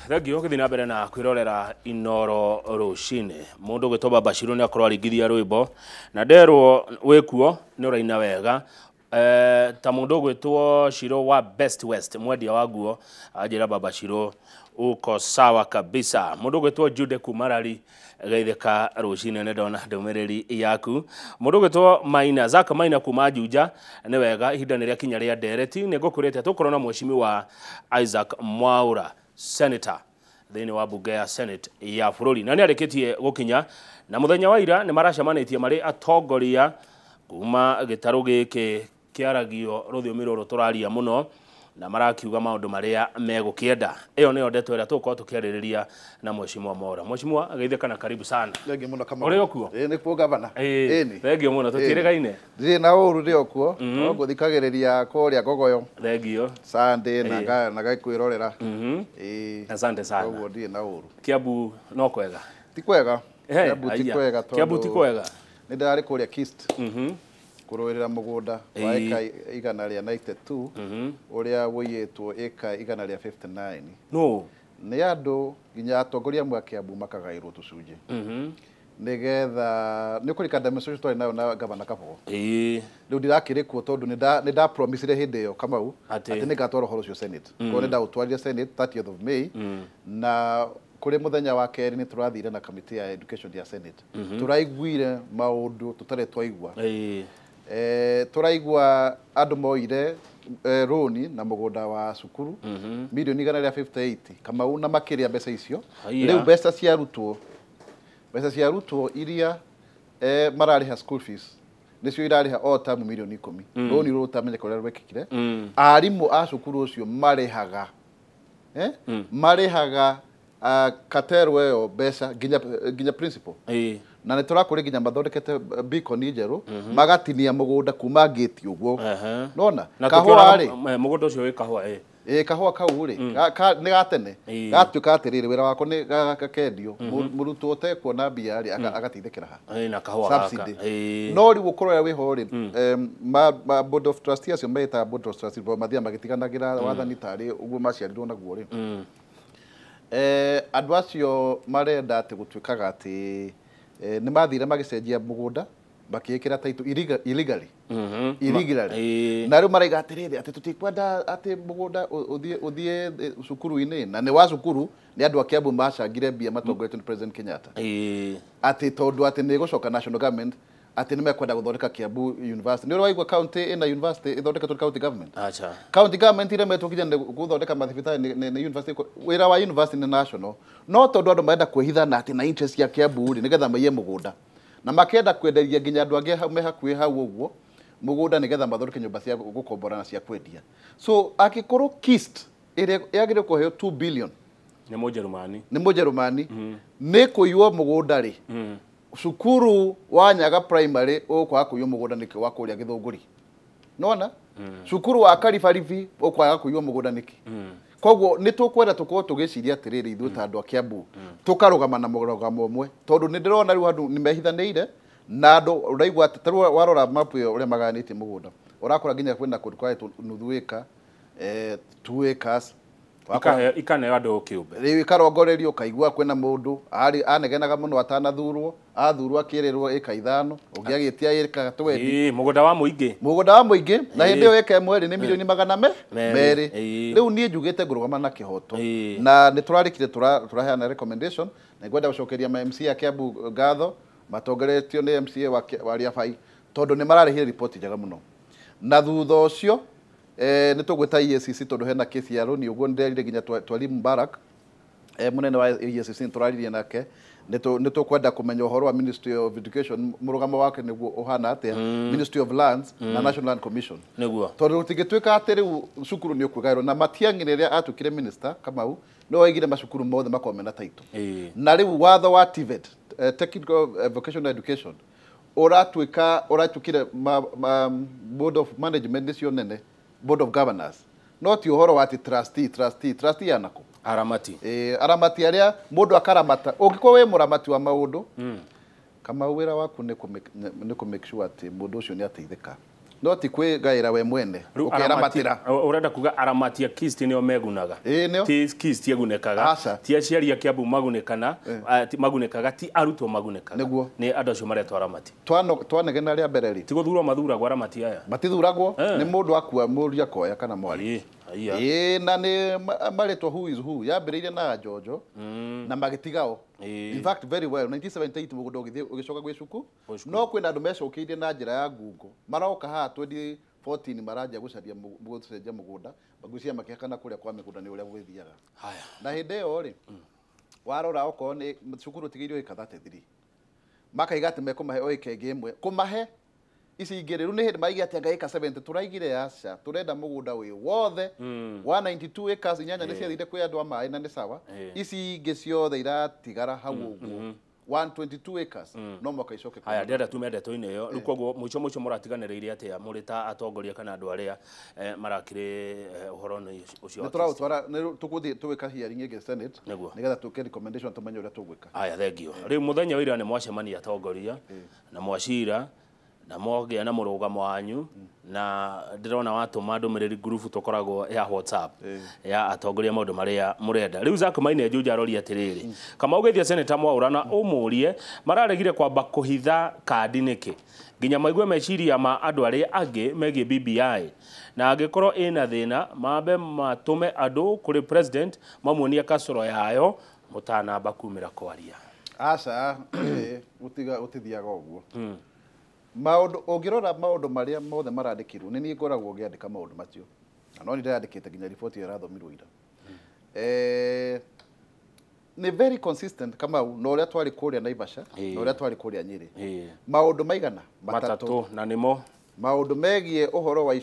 Thank you gũthiĩ na mbere na kwĩrorera Inoro rũcinĩ. Mũndũ ũgwĩtwo Baba Shiro nĩ akorwo aringithia rwĩmbo na nderwo wĩkuo nĩ ũraina wega. Ta mũndũ ũgwĩtwo Shiro wa Best West, mwendia wa nguo, anjĩra Baba Shiro uko sawa kabisa. Mũndũ ũgwĩtwo Jude Kumarari geithĩka rũcinĩ, nĩ ndona ndũmĩrĩri yaku. Mũndũ ũgwĩtwo Maina Zak Maina kuma Juja, nĩ wega, ihinda nĩ rĩakinya rĩa ndereti. Nĩ ngũkwĩrĩte tũkorwo na mheshimiwa Isaac Mwaura, senator thĩinĩ wa bunge ya Senate ya bũrũri, na nĩ arĩkĩtie gũkinya. Na mũthenya wa ira nĩ maracemanĩtie marĩ atongoria kuma gĩtarũ gĩkĩ kĩaragio rũthiomi rũrũ tũraria mũno, na marakiuga maũndũ marĩa megũkĩenda. Ĩyo nĩyo ndeto ĩrĩa tũgũkorwo tũkĩarĩrĩria na mheshimiwa Mwaura. Mheshimiwa, geithĩka na karibu sana. Thengiũ mũno Kamau. Ũrĩ o kuo? Ĩĩ, nĩkuo, gavana. Ĩni. Thengiũ mũno, tũtiĩrĩgaine. Ndirĩ na ũru, ndĩ o kuo. No ngũthikagĩrĩria kũrĩa Ngogoyo Thengiũ. Sunday na na ngakwĩrorera. Ĩĩ. Asante sana. Koguo ndirĩ na ũru. Kiambu no kwega? Ti kwega. Kiambu ti Aya. kwega tondũ Kiambu ti kwega. Nĩ ndĩrarĩ kũrĩa Kist kũrũĩrĩra mũgũnda wa ĩka 192 ũrĩa wũiyĩtwo ĩka 159. No. Nĩ andũ nginya atongoria amwe a Kiambu makagaĩrwo tũcunjĩ nĩgetha nĩ ũkũrika demonstration twarĩ nayo na gavana Kabogo. Rĩu ndirakĩrĩ kuo tondũ nĩ ndapromisire hĩndĩ ĩyo, Kamau, Atĩ? atĩ nĩ ngatwara ũhoro ũcio Senate. Koguo nĩ ndaũtwarire Senate 30th of May, na kũrĩ mũthenya wa kerĩ nĩ tũrathire na committee ya education ya Senate. Tũraiguire maũndũ tũtarĩ twaigua. Tũraigua andũ moire rũni na mũgũnda wa cukuru milioni 158, Kamau, na makĩria mbeca icio. Haiya. Rĩu mbeca cia arutwo iria mararĩha school fees nĩcio irarĩha o tamu milioni 10, rũni rũrũ ũtamenyeka ũrĩa rwekĩkire. Arimũ a cukuru ũcio marĩhaga, marĩhaga katerwo ĩyo mbeca nginya principal, na nĩ tũrakũrĩ nginya mathondekete beacon njerũ, magatinia mũgũnda kuma ngĩti ũguo. Nona Na kahũa rĩ, tũkĩona mũgũnda ũcio wĩ kahũa, ĩ. Ĩ, kahũa kau rĩ, nĩ ga tene. Gatuĩka atĩrĩrĩ, wĩra wako nĩ gakendio. Mũrutwo ũtekuona mbia rĩ, agateithĩkĩra ha? Ĩ, na kahũa gaka. Subsidy. No rĩu ũkorwo ũrĩa wĩho rĩ, ma board of trustee acio metaga board of trustee bo mathiaga magĩtiganagĩra wathani tarĩ ũguo maciarirwo naguo rĩ. Andũ acio marenda atĩ gũtuĩkaga atĩ nĩ mathire magĩcenjia mũgũnda makĩĩkĩra title illegally, illegally. Na rĩu maraiga atĩrĩrĩ, atĩ tũtikwenda atĩ mũgũnda ũthiĩ cukuru-inĩ, na nĩ wa cukuru, nĩ andũ a Kiambu macangire mbia matongoretio nĩ President Kenyatta, atĩ tondũ atĩ nĩ gũcoka national government, atĩ nĩ mekwenda gũthondeka Kiambu University. Nĩ ũrĩ waigua county ĩna university ĩthondeketwo nĩ county government? Acha. County government iremetwo nginya nĩ gũthondeka mathibitarĩ nĩ university. Wĩra wa university nĩ national, no tondũ andũ marenda kwĩhitha na atĩ na interest ya Kiambu rĩ, nĩgetha maiye mũgũnda na makenda kwenderia nginya andũ angĩ me hakuhĩ hau ũguo mũgũnda nĩgetha mathondeke nyũmba cia gũkombora na cia kwendia. So angĩkorwo KIST ĩrĩa yagĩrĩirwo kũheo 2 billion Nĩ Mũjerumani. Nĩ Mũjerumani nĩ kũiywo mũgũnda rĩ, cukuru wa Nyaga Primary ũkwaga kũiywo mũgũnda nĩkĩ, wa kũrĩa Gĩthũngũri? Nona cukuru wa Karibaribi ũkwaga kũiywo mũgũnda nĩkĩ? Koguo nĩ tũkwenda tũkorwo tũgĩciria atĩrĩrĩ, ithuĩ ta andũ a Kiambu tũkarũgama na mũrũgamo ũmwe, tondũ nĩ ndĩrona rĩu andũ nĩ mehithanĩire na andũ. Ũraigua atĩ tarĩu warora mapu ĩyo ũrĩa magayanĩtie mũgũnda, ũrakora nginya kwĩna kũndũ kũraĩtwo nuthu ĩka, 2 acres. Ikaneo andũ kĩũmbe. Rĩu ikarongorerio, ũkaigua kwĩna mũndũ arĩ anegenaga mũno atanathurwo, athurwo akĩrĩrwo ĩka 5, ũngĩ agĩtia ĩka 20. Ĩ, mũgũnda wa mũingĩ. Mũgũnda wa mũingĩ, na hĩndĩ ĩyo ĩka 1 rĩ, nĩ milioni magana me 2. 2. Rĩu niĩ njugĩte ngũrũgama na kĩhoto, na nĩ tũrarĩkire tũraheana recommendation, na ngwenda gũcokeria ma MCA a Kiambu ngatho matongoretio nĩ MCA wa Riabai, tondũ nĩ mararĩhire riboti njega mũno. Na thutha ũcio nĩ tũgwĩta EACC tondũ hena kesi ya rũni ũguo. Nĩ nderire nginya Twalimu Mubarak, munene wa EACC, nĩ tũraririe nake. Nĩ tũkwenda kũmenya ũhoro wa Ministry of Education, mũrũgamo wake nĩguo ũhana atĩa, Ministry of Lands na National Land Commission, tondũ gũtingĩtuĩka atĩ rĩu cukuru nĩ ũkwĩgaĩrwo. Na Matiang'i rĩrĩa atuĩkire minister, Kamau, nĩwe waigire macukuru mothe makorwo mena title. Na rĩu watho wa TVET, technical vocational education, ũratuĩka ũratuĩkire ma board of management nĩcio nene, board of governors, no ti ũhoro wa atĩ trustee, trustee, trustee yanakũ? Aramati. Aramati arĩa mũndũ akaramata, ũngĩkorwo wĩ mũramati wa maũndũ, Kamau, wĩra waku nĩ kũ make sure atĩ mũndũ ũcio nĩ ateithĩka. No ti kwĩgaĩra we mwene ũkeramatĩra. Ũrenda kuga aramati a KIST nĩo megunaga? Ti KIST ĩgunĩkaga, ti aciari a Kiambu magunĩkana, magunĩkaga, ti arutwo magunĩkaga, nĩ andũ acio maretwo aramati. Twanegena rĩa mbere rĩ, ti gũthurwo mathuragwo aramati aya? Matithuragwo, nĩ mũndũ akua mũriũ akoya kana mwarĩ. Ĩĩ, na nĩ marĩtwo who is who yambĩrĩirie na Njonjo na magĩtigao. In fact very well 1978 mũgũnda ũgĩthiĩ ũgĩcoka gwĩ cuku, no kwĩna andũ mecokeirie na njĩra ya ngungo, maroka haha 2014 maranjia gũcaria gũcenjia mũgũnda, ngwĩciria makĩhakana kũrĩa kwa mĩgũnda nĩ ũrĩa gũgĩthiaga. Na hĩndĩ ĩyo rĩ, warora okorwo nĩ cukuru ũtigĩirwo ĩka 33, makaiga atĩ mekũmahe o ĩka ĩngĩ ĩmwe, kũmahe ici ingĩ rĩu nĩ hĩndĩ maige atĩ anga ĩka 70, tũraigire aca, tũrenda mũgũnda wĩ wothe 192 acres, inyanya nĩ ciathire kwĩ andũ a maĩ na nĩ sawa, ici ingĩ ciothe iratigara hau ũguo 122 acres, no mwaka icoke. Haya, ndĩrenda tume ndeto-inĩ ĩyo rĩu. Koguo mũico mũico mũratiganĩrĩire atĩa mũrĩ ta atongoria kana andũ arĩa marakĩrĩ ũhoro-inĩ ũcio? Nĩ tũraũtwara, nĩ tũgũthiĩ tũgĩka hearing ĩngĩ Senate nĩgetha tũke recommendation tũmenye ũrĩa tũgwĩka. Haya, thengio. Rĩu mũthenya wa ira nĩ mwacemania atongoria na mwacira na mwagĩa na mũrũgamo wanyu, na ndĩrona watũma ndũmĩrĩri ngurubu tũkoragwo ya WhatsApp ya atongoria maũndũ marĩa mũrenda. Rĩu Zack Maina Juja aroria atĩrĩrĩ, Kamau geithia Senator Mwaura na ũmũrie mararegire kwamba kũhitha kandi nĩkĩ nginya maigue meciria ma andũ arĩa angĩ megiĩ BBI, na angĩkorwo ĩna thĩna mambe matũme andũ kũrĩ president mamuonie kasoro yayo mũtanamba kumĩra kwaria. Aca, gũtithiaga ũguo. Maũndũ ũngĩrora maũndũ marĩa mothe marandĩkirwo nĩ niĩ ngoragwo ngĩandĩka maũndũ macio, na no nĩ ndĩrandĩkĩte nginya riboti ĩrĩa ĩrathomirwo ira. Nĩ very consistent Kamau na ũrĩa twarĩ kũrĩa Naivasha na ũrĩa twarĩ kũrĩa Nyĩrĩ. Maũndũ maigana matatũ, na nĩmo maũndũ megiĩ ũhoro wa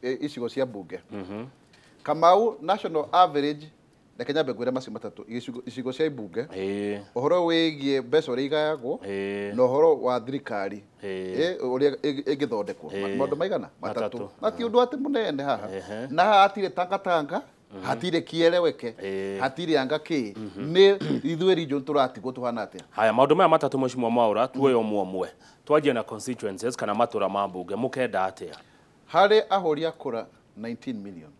icigo cia mbunge. Kamau national average, reke nyambe ngwĩre macio matatũ, icigo cia mbunge, ũhoro wĩgiĩ mbeca ũrĩa igayagwo, na ũhoro wa thirikari ũrĩa ĩngĩthondekwo. Maũndũ maigana matatũ, na ti ũndũ atĩ mũnene haha, na haha hatirĩ tangatanga, hatirĩ kĩeleweke, hatirĩ anga kĩ, nĩ ithuĩ region tũratigwo tũhana atĩa. Haya, maũndũ maya matatũ Mheshimiwa Mwaura tuoye ũmwe ũmwe. Twanjie na constituencies kana matũra ma mbunge, mũkenda atĩa? Harĩ ahũri a kũra 19 million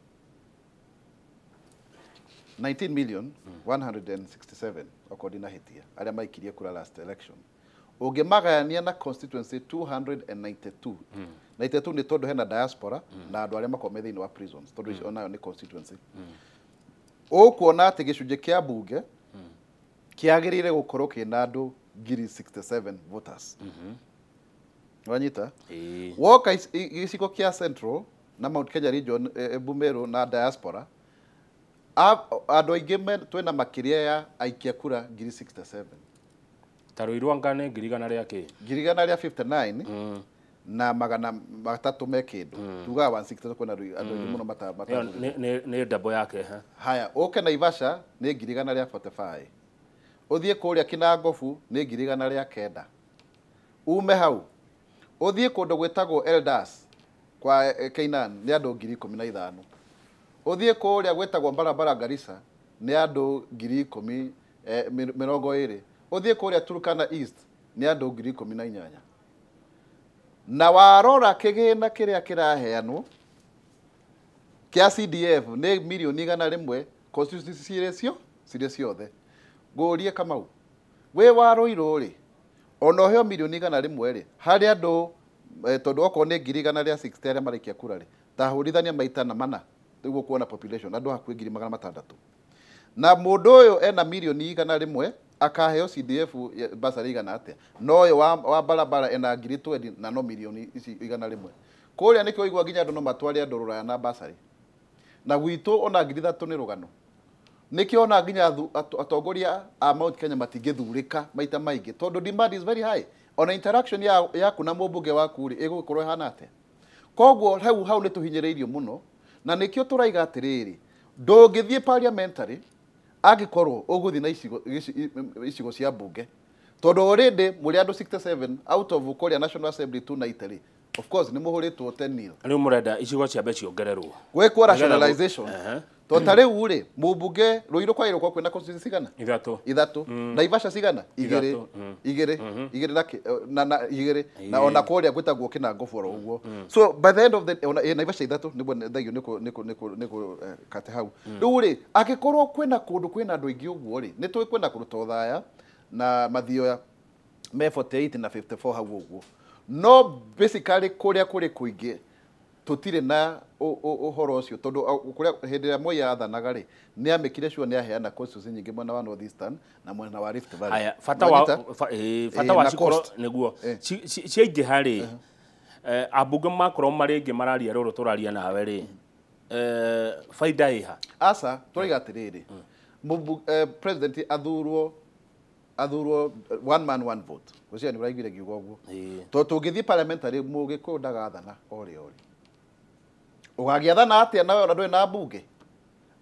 19,167,000 okorwo ndinahĩtia arĩa maikirie kura last election. Ũngĩmagayania na constituency 292, 92 nĩ tondũ hena diaspora na andũ arĩa makoragwo me thĩinĩ wa prisons, tondũ onayo nĩ constituency. Ũkuona atĩ gĩcunjĩ kĩa mbunge kĩagĩrĩire gũkorwo kĩna andũ 67,000 voters. Wanyita? Woka gĩcigo kĩa Central na Mount Kenya region, Bumeru na diaspora, andũ aingĩ twĩna makĩria ya aikia kura 67,000. Ta Ruiru anga nĩ 100,000 kĩ? 159,000 na 300 me kĩndũ. Tugaga 160 kwĩna andũ aingĩ mũno nĩ double yake. Haya, ũke Naivasha nĩ 145,000. Ũthiĩ kũrĩa Kinangofu nĩ 109,000. Ume hau ũthiĩ kũndũ gwĩtagwo Eldas kwa Keinan nĩ andũ 15,000. Ũthiĩ kũrĩa gwĩtagwo Barabara Garissa nĩ andũ 20,020. Ũthiĩ kũrĩa Turkana East nĩ andũ 18,000. Na warora kĩgĩna kĩrĩa kĩraheanwo kĩa CDF nĩ mirioni 100 constituency cirĩ ciothe. Ngũrie Kamau, wĩ wa Ruiru rĩ, ona ũheo mirioni 100 rĩ, harĩ andũ tondũ okorwo nĩ 160,000 arĩa maraikia kura rĩ, ta hũrithania maita na mana nĩguo kuona population andũ hakuhĩ 600,000. Na mũndũ ũyũ ena mirioni 100 akaheo CDF basarĩ igana atĩa? No ũyũ wa barabara ena 20,000 na no mirioni ici 100. Kũrĩa nĩkĩo ũigua nginya andũ no matware andũ rũraya na basarĩ. Na gwitũ ona 3,000 nĩ rũgano. Nĩkĩo ona nginya atongoria a Mount Kenya matingĩthurĩka maita maingĩ tondũ demand is very high. Ona interaction yaku na mũmbunge waku rĩ ĩgũkorwo ĩhana atĩa? Koguo hau nĩ tũhinyĩrĩirio mũno, na nĩkĩo tũraiga atĩrĩrĩ, ndũngĩthiĩ parliamentary angĩkorwo ũgũthiĩ na icigo cia mbunge, tondũ already mũrĩ andũ 67 out of kũrĩa National Assembly 290 rĩ, of course nĩ mũhũrĩtwo 10-0. Rĩu mũrenda icigo ciambe ciongererwo gwĩkwo rationalization, To ta rĩu rĩ mũmbunge Ruiru kwa Irũkwa kwĩna constituency cigana? Ithatũ. Naivasha cigana? Igĩrĩ. Igĩrĩ. Igĩrĩ na igĩrĩ. Na ona kũrĩa gwĩtagwo Kĩnangoboro ũguo. So by the end of the ona Naivasha ithatũ nĩguo thegio nĩkũ kate hau. Rĩu rĩ angĩkorwo kwĩna kũndũ kwĩna andũ aingĩ ũguo rĩ nĩ tũĩ kwĩna kũndũ ta Othaya na Mathioya me 48 na 54 hau ũguo. No basically kũrĩa kũrĩ kũingĩ tũtirĩ na ũhoro ũcio tondũ kũrĩa hĩndĩ ĩrĩa Moi athanaga rĩ nĩ amĩkire sure nĩ aheana constituency nyingĩ mwena wa North Eastern na mwena wa Rift Valley. Aya bata wa bata wa cikorwo nĩguo ciaingĩha rĩ ambunge makorwo marĩ aingĩ mararia rũrũ tũraria nawe rĩ faida ĩha? Aca tũraiga atĩrĩrĩ president athurwo one man one vote. Gũcia nĩ ũraiguire ngiuga ũguo. Tondũ tũngĩthiĩ parliamentary mũgĩkũyũ ndagathana orĩ orĩ. Ũgagĩathana atĩa nawe ona ndũrĩ na mbunge?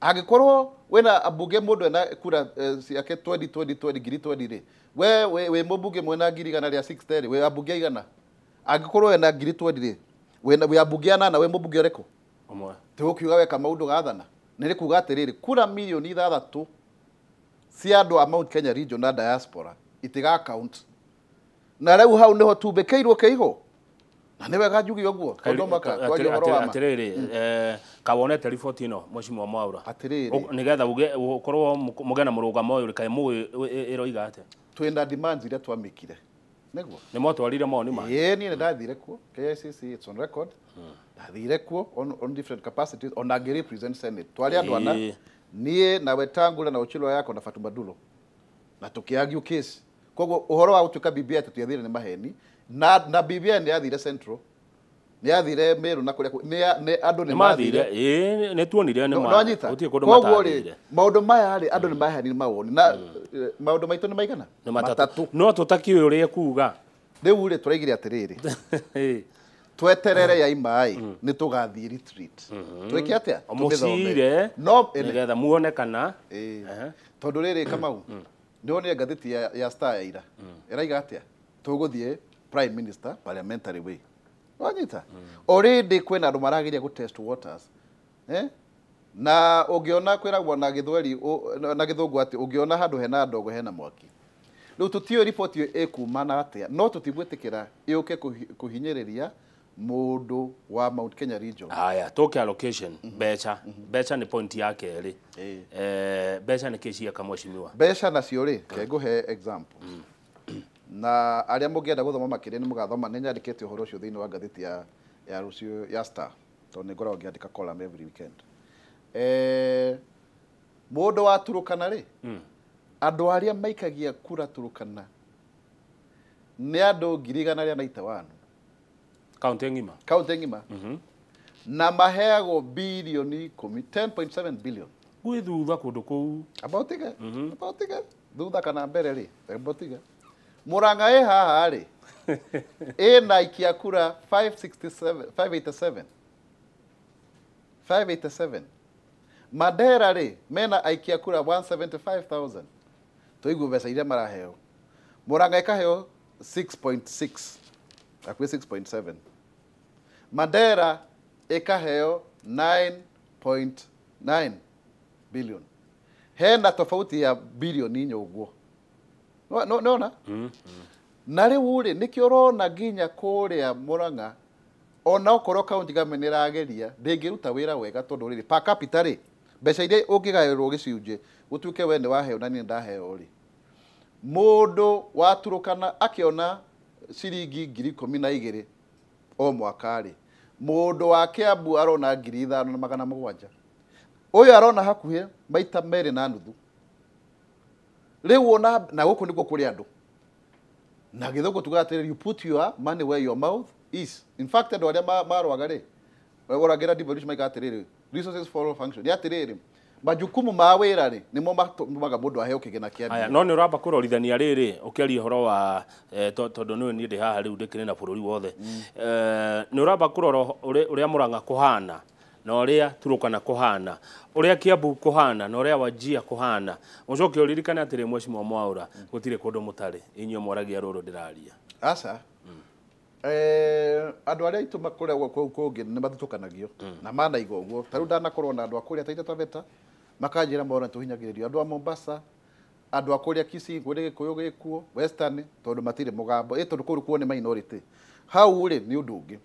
Angĩkorwo wĩna ambunge mũndũ ena kura ciake 20 20 20 ngiri 20 rĩ, we wĩ mũmbunge mwena ngiri igana rĩa 60 rĩ, wĩ ambunge igana. Angĩkorwo wĩna ngiri 20 rĩ, wĩ ambunge anana, wĩ mũmbunge ũrĩkũ? Ũmwe. Tũgũkiuga weka maũndũ gathana. Nĩ kuga atĩrĩrĩ, kura milioni 6 cia andũ a Mount Kenya region na diaspora itiga count. Na rĩu hau nĩho tumbĩkĩirwo kĩigo. Na nĩ wega njuge ũguo tondũ maka twaria ũhoro wa ma. Atĩrĩrĩ kawonete riboti ĩno Mheshimiwa Mwaura. Atĩrĩrĩ nĩgetha uge ũkorwo mũgena na mũrũgamo ũyũ kaĩ mũĩ ĩroiga atĩa? Twĩna demands iria twamĩkire. Nĩguo nĩ mwatwarire mawoni ma? Ĩĩ niĩ nĩ ndathire kuo KICC, it's on record. Ndathire kuo on different capacities ona ngĩ represent Senate. Twarĩ andũ ana, niĩ na Wetangula na Ochilo Yako na Fatuma Dulo, na tũkĩargue case. Koguo ũhoro wa gũtuĩka BBI tũtiathire nĩ maheni. Na BBI nĩ yathire Central, nĩ yathire Meru na kũrĩa nĩ andũ nĩ mathire. Ĩĩ nĩ tuonire nĩ ma. Gũtirĩ kũndũ matathire. Maũndũ maya rĩ andũ nĩ maheanire mawoni na maũndũ maitũ nĩ maigana? Nĩ matatũ. No tũtakĩũĩ ũrĩa kuga. Rĩu rĩ tũraigire atĩrĩrĩ. Tweterere ya imaĩ nĩ tũgathiĩ retreat. Twĩke atĩa? Mũcire nĩgetha muone kana. Tondũ rĩrĩ Kamau nĩ wonire ngathĩti ya Star ya ira. Ĩraiga atĩa? Tũgũthiĩ Prime Minister parliamentary way. Wanyita? Already kwĩna andũ marageria gũ test waters. Na ũngĩona kwĩragwo na gĩthweri na gĩthũngũ atĩ ũngĩona handũ hena ndogo hena mwaki. Rĩu tũtiũĩ riboti ĩyo ĩkumana atĩa, no tũtigwĩtĩkĩra ĩũke kũhinyĩrĩria mũndũ wa Mount Kenya region. Haya, tũke allocation mbeca. Mbeca nĩ point ya kerĩ. Mbeca nĩ kĩ cieka mheshimiwa? Mbeca nacio rĩ, ngũhe example. Na arĩa mũngĩenda gũthoma makĩria nĩ mũgathoma, nĩ nyandĩkĩte ũhoro ũcio thĩinĩ wa ngathĩti ya rũciũ ya Star, tondũ nĩ ngoragwo ngĩandĩka column every weekend. Mũndũ wa Turukana rĩ, andũ arĩa maikagia kura Turukana nĩ andũ 191. Kaunti ng'ima. Kaunti ng'ima. Na maheagwo bilioni 10, 10.7 billion. Gwĩ thutha kũndũ kũu. Amba ũtige, amba ũtige. Thutha kana mbere rĩ, amba ũtige. Murang'a ĩ haha rĩ, ĩna aikia kura 567, 587. 587. Mandera rĩ, mena aikia kura 175,000. Tũigue mbeca iria maraheo. Murang'a ĩkaheo 6.6, hakuhĩ 6.7. Mandera ĩkaheo 9.9 billion. Hena tofauti ya bilioni inya ũguo. Nona? Na rĩu rĩ nĩkĩo ũrona nginya kũrĩa Murang'a ona okorwo county government ĩrageria ndĩngĩruta wĩra wega tondũ rĩrĩ per capita rĩ mbeca iria ũngĩgaĩrwo gĩcunjĩ gũtuĩke we nĩ waheo na niĩ ndaheo rĩ, mũndũ wa Turukana akĩona ciringi 12,000 o mwaka rĩ, mũndũ wa Kiambu arona 5,700. Ũyũ arona hakuhĩ maita 2.5. Rĩu ona na gũkũ nĩkuo kũrĩ andũ. Na gĩthũngũ tugaga atĩrĩrĩ, you put your money where your mouth is. In fact andũ arĩa marwaga rĩ, ũragĩra devolution maigaga atĩrĩrĩ, resources follow function. Nĩ atĩrĩrĩ, majukumu ma wĩra rĩ nĩmo matũmaga mũndũ aheo kĩgĩna kĩa mbia. No nĩ ũramba kũrorithania rĩrĩ ũkĩaria ũhoro wa tondũ nĩwe niĩ ndĩ haha rĩu ndĩkĩrĩ na bũrũri wothe. Nĩ ũramba kũrora ũrĩa Murang'a kũhana na ũrĩa Turukana kũhana, ũrĩa Kiambu kũhana na ũrĩa Wajir kũhana. Ũcoke ũririkane atĩrĩ Mheshimiwa Mwaura, gũtirĩ kũndũ mũtarĩ, inyuĩ mwaragia rũrũ ndĩraria. Aca. Andũ arĩa aitũ makoragwo kũu kũngĩ nĩ mathutũkanagio na manaiga ũguo. Ta rĩu ndanakorwo na andũ a kũrĩa Taita Taveta makanjĩra mona tũhinyagĩrĩrio, andũ a Mombasa, andũ a kũrĩa Kisii, kũrĩa Gĩkũyũ gĩkuo Western, tondũ matirĩ mũgambo tondũ kũu kuo nĩ minority. Hau rĩ nĩ ũndũ ũngĩ.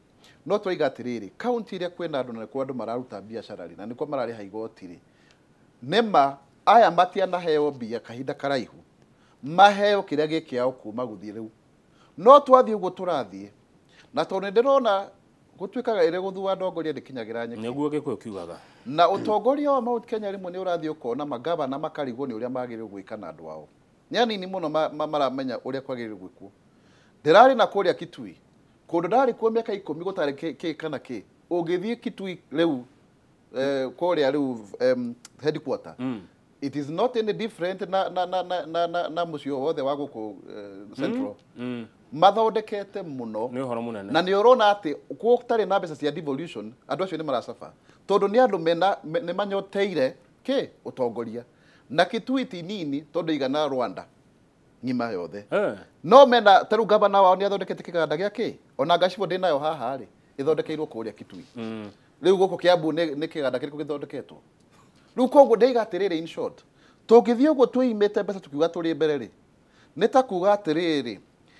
No twaiga atĩrĩrĩ, kaunti ĩrĩa kwĩna andũ na nĩkuo andũ mararuta biacara rĩ, na nĩkuo mararĩha igoti rĩ, nĩma aya matianaheo mbia kahinda karaihu, maheo kĩrĩa gĩ kĩao kuma gũthiĩ rĩu. No twathiĩ ũguo tũrathiĩ, na tondũ nĩndĩrona gũtuĩkaga ĩrĩ gũthua ndongoria ndĩkinyagĩra nyeki. Nĩguo Gĩkũyũ kiugaga. Na ũtongoria wa Mount Kenya rĩmwe nĩ ũrathiĩ ũkona magavana makarigwo nĩ ũrĩa magĩrĩirwo gwĩka na andũ ao. Nĩ anini mũno maramenya ũrĩa kwagĩrĩirwo gwĩkwo. Ndĩrarĩ na kũrĩa Kitui, kũndũ ndarĩ kuo mĩaka 10 gũtarĩ kĩ kana kĩ. Ũngĩthiĩ Kitui rĩu kũrĩa rĩu headquarter, it is not any different na mũciĩ wothe wa gũkũ Central. Mathondekete mũno. Nĩ ũhoro mũnene. Na nĩ ũrona atĩ gũtarĩ na mbeca cia devolution, andũ acio nĩ maracaba. Tondũ nĩ andũ mena nĩ manyoteire kĩ ũtongoria. Na Kitui ti nini tondũ igana Rwanda ng'ima yothe. No mena ta rĩu gavana wao nĩ athondekete kĩganda gĩa kĩ? Ona Gachibũ ndĩ nayo haha rĩ, ĩthondekeirwo kũrĩa Kitui. Rĩu gũkũ Kiambu nĩ kĩganda kĩrĩkũ gĩthondeketwo? Rĩu koguo ndaiga atĩrĩrĩ, in short, tũngĩthiĩ ũguo twĩimĩte mbeca tukiuga tũrĩ mbere rĩ, nĩ ta kuga atĩrĩrĩ,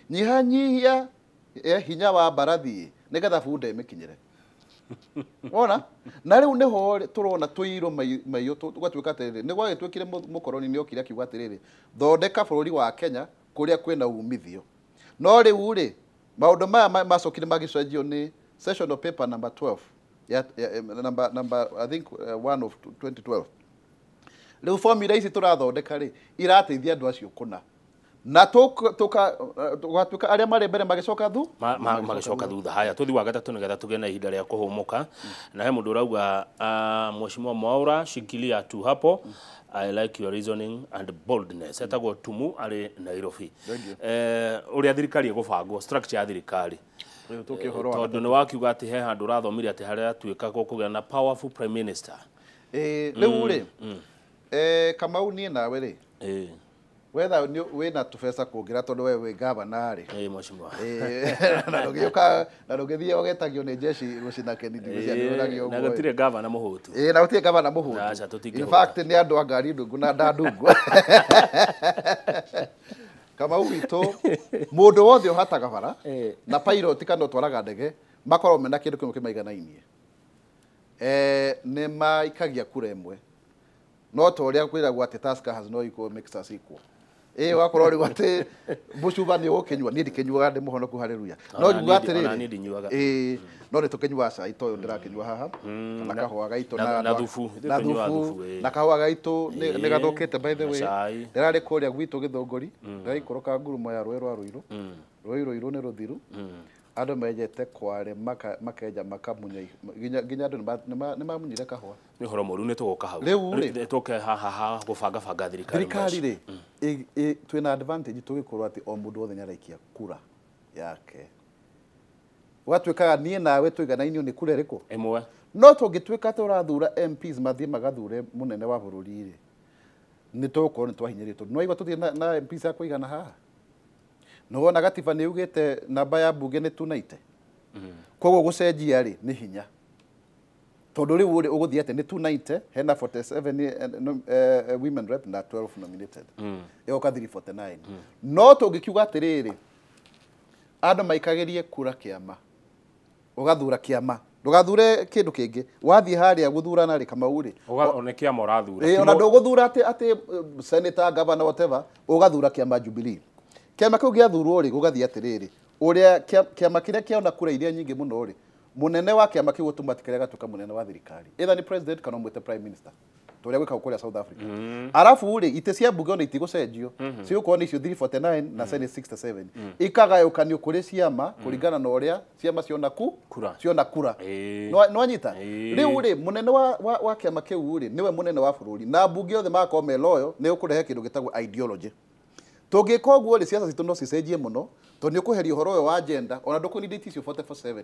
nyihanyihia hinya wa mbarathi nĩgetha bunda ĩmĩkinyĩre. Wona? Na rĩu nĩho tũrona tũirwo maiyũ tũgatuĩka atĩrĩrĩ, nĩ gwagĩtuĩkire mũkoroni nĩ okire akiuga atĩrĩrĩ, thondeka bũrũri wa Kenya kũrĩa kwĩna umithio. No rĩu rĩ, maũndũ maya macokire magĩcenjio nĩ sessional paper number 12 ya number I think 1 of 2012. Rĩu formula ici tũrathondeka rĩ, irateithia andũ acio kũna. Na tũgatuĩka arĩa marĩ mbere magĩcoka thu? Magĩcoka thutha. Haya, tũthiĩ wa gatatũ nĩgetha tũgĩe na ihinda rĩa kũhũmũka. Na he mũndũ ũrauga, Mheshimiwa Mwaura, shikilia tu hapo. I like your reasoning and boldness. Etagwo Tumu arĩ Nairobi. Ũrĩa thirikari ĩgũbangwo, structure ya thirikari. Tondũ nĩ wakiuga atĩ he handũ ũrathomire atĩ harĩa tuĩka gũkũgĩa na powerful prime minister. Rĩu rĩ, Kamau niĩ nawe rĩ, wetha wĩna tũbeca kũngĩra tondũ we wĩ gavana rĩ. Mheshimiwa. Na ndũgĩũka, na ndũgĩthiĩ ũgetagio nĩ jeshi gũcina Kennedy gũcianĩrĩragio ũguo. Na gũtirĩ gavana mũhũtu. Na gũtirĩ gavana mũhũtu. In fact nĩ andũ a ngari ndungu na ndandungu. Kamau witũ mũndũ wothe ũhataga bara na pilot kana ũtwaraga ndege makoragwo mena kĩndũ kĩmwe kĩmaiganainie. Nĩ maikagia kura ĩmwe. No ta ũrĩa kwĩragwo atĩ Tusker has no equal makes us equal. Ũgakorwo rĩu atĩ mũcuba nĩ ũgũkĩnyua, niĩ ndikĩnyuaga ndĩ mũhonoku haleluya. No njuga atĩrĩrĩ, no nĩ tũkĩnyuaga cai ta ũyũ ndĩrakĩnyua haha, kana kahũa gaitũ na thubu, na kahũa gaitũ nĩ gathũkĩte by the way. Ndĩrarĩ kũrĩa gwitũ Gĩthũngũri, ndĩraikũrũka ngurumo ya rũĩ rwa Ruiru. Rũĩ Ruiru nĩ rũthiru. Andũ menjete kware makenja makamunya nginya andũ nĩ mamunyire kahũa. Nĩ ũhoro mũru, nĩ tũgũka hau. Rĩu rĩ, tũke haha ha gũbanga banga thirikari. Thirikari rĩ, twĩna advantage tũgĩkorwo atĩ o mũndũ wothe nĩ araikia kura yake. Gwatuĩkaga niĩ nawe tũiganainio nĩ kura ĩrĩkũ? Ĩmwe. No tũngĩtuĩka atĩ ũrathura MPs mathiĩ magathure mũnene wa bũrũri rĩ, nĩ tũgũkorwo nĩ twahinyĩrĩrio tondũ nĩwaigua tũthiĩ na MPs a kũigana haha. Nĩwona gatiba nĩ yugĩte namba ya mbunge nĩ 290. Koguo gũcenjia rĩ nĩ hinya. Tondũ rĩu rĩ ũgũthiĩ atĩ nĩ 290 hena 47 women rep na 12 nominated. Ĩgoka 349. No tũngĩkiuga atĩrĩrĩ, andũ maikagĩrie kura kĩama. Ũgathura kĩama. Ndũgathure kĩndũ kĩngĩ. Wathiĩ harĩa gũthurana rĩ Kamau rĩ. Nĩ kĩama ũrathura. Ona ndũgũthura atĩ senator, governor, whatever, ũgathura kĩama Jubilee. Kĩama kĩu gĩathurwo rĩ gũgathiĩ atĩrĩrĩ, ũrĩa kĩama kĩrĩa kĩona kura iria nyingĩ mũno rĩ, mũnene wa kĩama kĩu automatically agatuĩka mũnene wa thirikari, either nĩ president kana ũmwĩte prime minister, ta ũrĩa gwĩkagwo kũrĩa South Africa. Arabu rĩ, itĩ cia mbunge ona itigũcenjio, cigũkorwo nĩ icio 349 na Senate 67, ikagayũkanio kũrĩ ciama kũringana na ũrĩa ciama ciona ciona kura. Nĩwanyita? Rĩu rĩ, mũnene wa kĩama kĩu rĩ nĩwe mũnene wa bũrũri, na mbunge othe magakorwo me loyal, nĩ ũkũrehe kĩndũ gĩtagwo ideology. Tũngĩka ũguo rĩ, ciaca citũ no cicenjie mũno, tondũ nĩ ũkũheria ũhoro ũyũ wa gender, ona ndũkũnindĩte icio 44/7.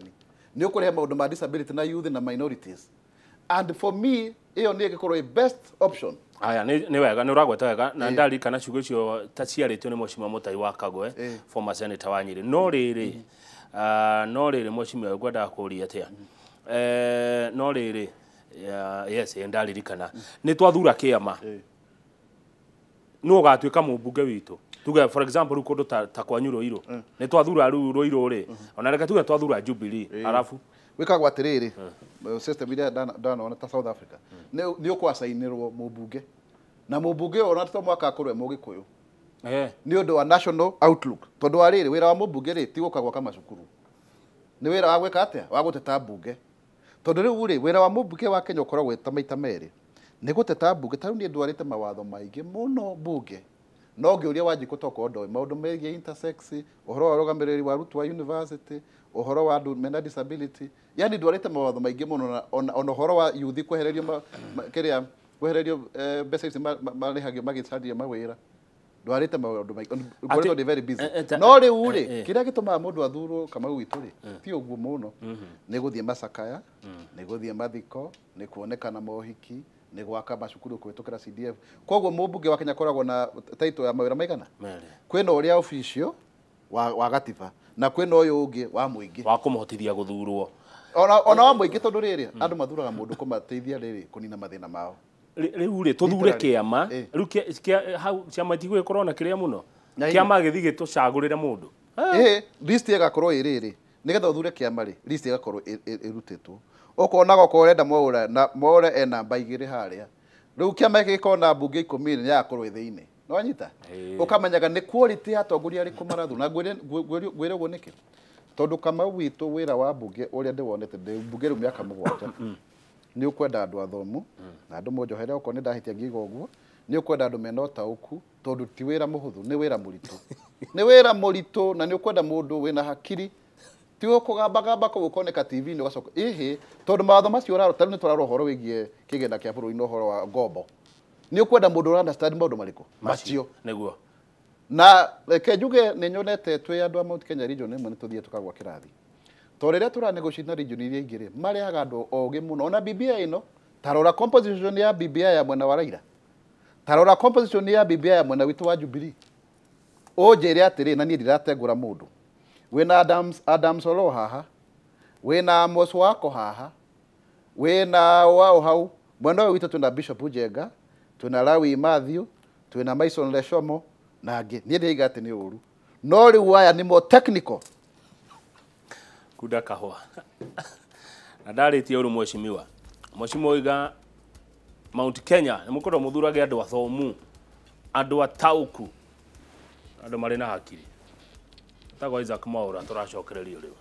Nĩ ũkũrehe maũndũ ma disability na youth na minorities. And for me, ĩyo nĩ ĩgĩkorwo ĩ best option. Aya, nĩ wega, nĩ ũragweta wega, na ndarikana ciugo icio ta ciarĩtio nĩ Mheshimiwa Mutahi wa Kagwe, former senator wa Nyĩrĩ. No rĩrĩ, No rĩrĩ mheshimiwa ngwendaga kũũria atĩa? No rĩrĩ yes ndaririkana nĩ twathura kĩama nũ ũgatuĩka mũmbunge witũ tuge for example rĩu kũndũ ta kwanyu Ruiru nĩ twathura rĩu Ruiru rĩ ona reke tuge twathura Jubilee arabu wĩkagwo atĩrĩrĩ system iria ndanona ta South Africa nĩ ũkwacainĩrwo mũmbunge na mũmbunge ona to mwaka akorwo e mũgĩkũyũ nĩ ũndũ wa national outlook tondũ wa rĩrĩ wĩra wa mũmbunge rĩ ti gũka gwaka macukuru nĩ wĩra wa gwĩka atĩa wa gũteta mbunge tondũ rĩu rĩ wĩra wa mũmbunge wa Kenya ũkoragwo ta maita merĩ nĩ gũteta mbunge ta rĩu niĩ ndwarĩte mawatho maingĩ mũno mbunge no ngĩũria Wanjikũ tokorwo ndoĩ maũndũ megiĩ intersex ũhoro wa ũrũgamĩrĩri wa arutwo a university ũhoro wa andũ mena disability yani ndwarĩte mawatho maingĩ mũno na ona ũhoro wa youth kwehererio kĩrĩa kwehererio mbeca ici marĩhagio magĩcaria mawĩra ndwarĩte maũndũ maingĩ ngoretwo ndĩ very busy no rĩu rĩ kĩrĩa gĩtũmaga mũndũ athurwo Kamau witũ rĩ ti ũguo mũno nĩ gũthiĩ macakaya nĩ gũthiĩ mathiko nĩ kuonekana mohiki nĩ gwaka macukuru kũhĩtũkĩra CDF koguo mũmbunge wa Kenya akoragwo na title ya mawĩra maigana kwĩna ũrĩa official wa gatiba na kwĩna ũyũ ũngĩ wa mũingĩ wa kũmũhotithia gũthurwo ona wa mũingĩ tondũ rĩrĩ andũ mathuraga mũndũ kũmateithia rĩrĩ kũnina mathĩna mao rĩu rĩ tũthure kĩama rĩu hau ciama itigũgĩkorwo na kĩrĩa mũno kĩama gĩthiĩ gĩtũcagũrĩre mũndũ list ĩgakorwo ĩ rĩrĩ nĩgetha ũthure kĩama rĩ list ĩgakorwo ĩrutĩtwo ũkonaga okorwo ũrenda Mwaura na Mwaura e namba 2 harĩa rĩu kĩama gĩkĩ gĩkorwo na mbunge 10 nĩ yagakorwo ĩ thĩinĩ nĩ wanyita ũkamenyaga nĩ quality ya atongoria arĩkũ marathura na ngwĩre ũguo nĩkĩ tondũ Kamau witũ wĩra wa mbunge ũrĩa ndĩwonete ndĩ mbunge rĩu mĩaka 7 nĩ ũkwenda andũ athomu na andũ monjohere okorwo nĩ ndahĩtia ngiuga ũguo nĩ ũkwenda andũ mena ũtaũku tondũ ti wĩra mũhũthũ nĩ wĩra mũritũ nĩ wĩra mũritũ na nĩ ũkwenda mũndũ wĩna hakiri ti ũkũgambagamba kũu ũkoneka TV-inĩ ũgacoka ĩhĩ tondũ mawatho macio ũrarora ta rĩu nĩ tũrarora ũhoro wĩgiĩ kĩgĩna kĩa bũrũri na ũhoro wa ngombo nĩ ũkwenda mũndũ ũra understand maũndũ marĩkũ macio nĩguo na reke njuge nĩ nyonete twĩ andũ a Mount Kenya region ĩmwe nĩ tũthiĩ tũkagwa kĩrathi tondũ rĩrĩa tũra negotiate na region iria ingĩ rĩ marehaga andũ ogĩ mũno ona BBI ĩno ta rora composition ya BBI ya mwena wa Raila ta rora composition ya BBI ya mwena witũ wa Jubilee ũnjĩre atĩrĩ na niĩ ndiratengũra mũndũ wĩna Adams Oloo haha wĩna Amos Wako haha wĩna wao hau mwena ũyũ witũ twĩna Bishop Njenga twĩna Lawi Matthew twĩna Mason Leshomo na angĩ niĩ ndĩiga atĩ nĩ ũru no rĩu aya nĩ mo technical kunda kahũa na ndarĩtie ũru mheshimiwa mheshimiwa oiga Mount Kenya nĩ mũkorwo mũthurage andũ athomu andũ ataũku andũ marĩ na hakiri tagwo Isaac Mwaura tũracokererio rĩu.